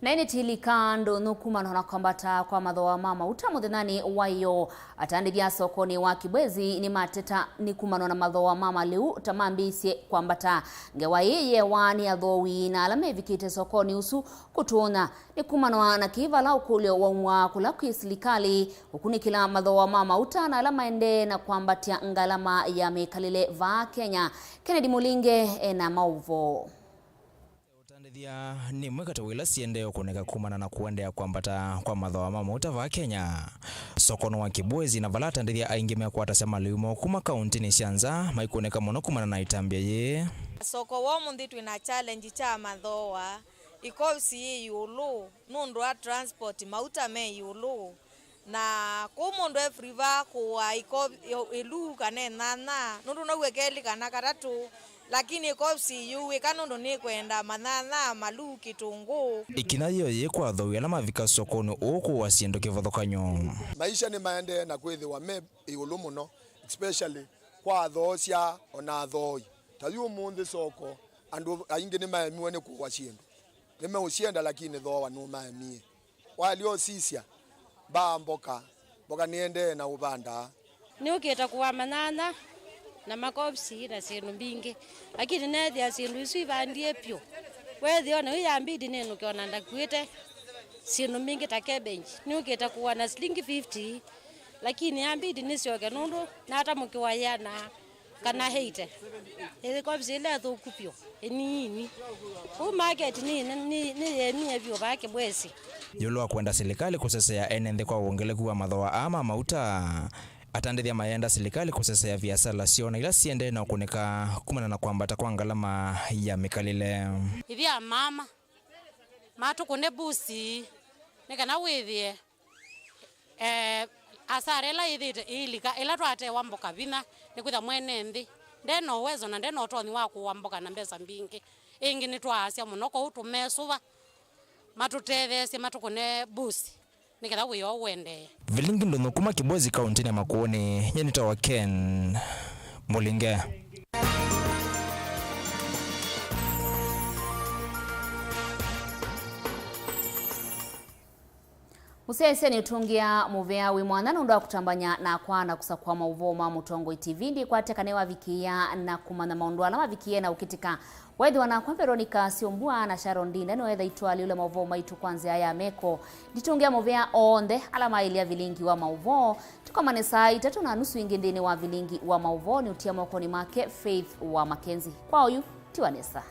Na ĩnĩ tilika andũ nũkumanwa na kwambata kwa mathooa ma mauta mũthenyanĩ wa ĩyoo. Atandĩthya sokonĩ wa Kibwezi nĩmateta nĩ kumanwa na mathooa ma malĩu ta mambĩĩsye kwambata. Ngewa ĩĩ yeewa nĩ athooi na ala mevikĩte sokonĩ ũsu kũtũũna. Nĩ kumanwa na kĩĩ vala ũkũlyo waumwa kũla kwĩ silikalĩ ũkunĩkĩla mathooa ma mauta na ala maendee na kwambatya ngalama ya mĩkalĩle vaa Kenya. Kennedy Mũlinge ena maũvoo. Ũtandĩthya nĩ ĩmwe katĩ wa ila siendee ũkũnĩka kumana na kũendeea kwambata kwa mathooa ma mauta vaa Kenya. Sokonĩ wa Kibwezi na vala atandĩthya aingĩ mekwatasya malĩu moo kuma kaũntĩnĩ sya nza maikũnĩka mũno kumana na ĩtambya yĩĩ. Soko wa ũmũnthĩ twĩ na challenge kya mathooa. Ikosi yĩ ĩũlũ nũndũ wa transport, mauta me ĩũlũ. Na kũu mũndũ e free va kũa iko-, ĩlu kana ĩnyanya, nũndũ no ũe kelĩ kana katatũ, lakini ikosi yĩũĩka nũndũ nĩkwenda manyanya malu kĩtũngũũ. Ĩkinya yĩyo yĩ kwa athooĩ ala mavika sokonĩ ũũ kũũa syĩndũ kĩvathũkany'o. Maisha nĩmaendee na kwĩthĩwa me ĩũlũ mũno, especially kwa athoosya o na athooi. Ta yu ũmũnthĩ soko, andũ aingĩ nĩmaemiwe nĩ kũũa syĩndũ. Nĩmeũsyenda, lakini thooa nũmaemie. Waĩle ũsisya, mbaa mboka, mboka nĩendee na ũvandaa. Nĩũkĩte kũa manyanya na makobisi na syĩndũ mbingĩ, lakini neethĩa syĩndũ isu ivandie vyũ. Weethĩa ona yu yambidi nĩnũke ona ndakuĩte syĩndũ mbingĩ ta cabbage. Nĩũkĩte kũa na silingi fifty, lakini yambidi nĩsyoke nũndũ natamũkĩwa yĩana kana eighty. Ĩkobisi ĩla ĩthũku vyũ, ĩnini. Kũu market nĩ, nĩ, nĩyĩemie vyũ vaa Kibwezi. Ĩũlũ wa kwenda silikalĩ kũsesea ene nthĩ kwa wongeleku wa mathooa aa ma mauta, atandĩthya mayenda silikalĩ kũsesea viasala syoo na ila siendee na ũkũnĩka kumana na kwambata kwa ngalama ya mĩkalĩle. Ithyĩ amama, matũkũne mbusi, nĩ kana wĩthĩe Eh, asara ĩla yĩthĩte ĩilika, ĩla twatewa mboka vinya, nĩkwĩtha mwene nthĩ nde na ũwezo na nde na ũtonyi wa kũũa mboka na mbesa mbingĩ. Ĩngĩ nĩtwaasya mũno, kwoou tũmesũva matũtetheesye, matũkũne mbusi, nĩ ketha wĩa ũũ ũendee. Vilingi ndũnyũ kuma Kibwezi kaũntĩnĩ ya Makueni, nyie nĩtawa Ken Mũlinge. Mũsyaĩĩsya nĩũtũngĩa mũvea wĩ mwanya nũndũ wa kũtambany'a nakwa na kũsakũa maũvoo ma Mũtongoi T V. Ndikwatya kana nĩwavikĩĩa na kũmanya maũndũ ala mavikĩe na ũkĩtĩka. Weethĩwa nakwa Veronica Syombua na Sharon Ndinda nĩweetha itwaalyũlya maũvoo maitũ kwa nzĩa ya meko. Nditũngĩa mũvea onthe ala maĩlya vilingi wa maũvoo. Tũkomane saa itatũ na nusu ĩngĩ nthĩnĩ wa vilingi wa maũvoo nĩ ũtia mokonĩ make Faith wa Mackenzie. Kwa oyu, tiwa nesa.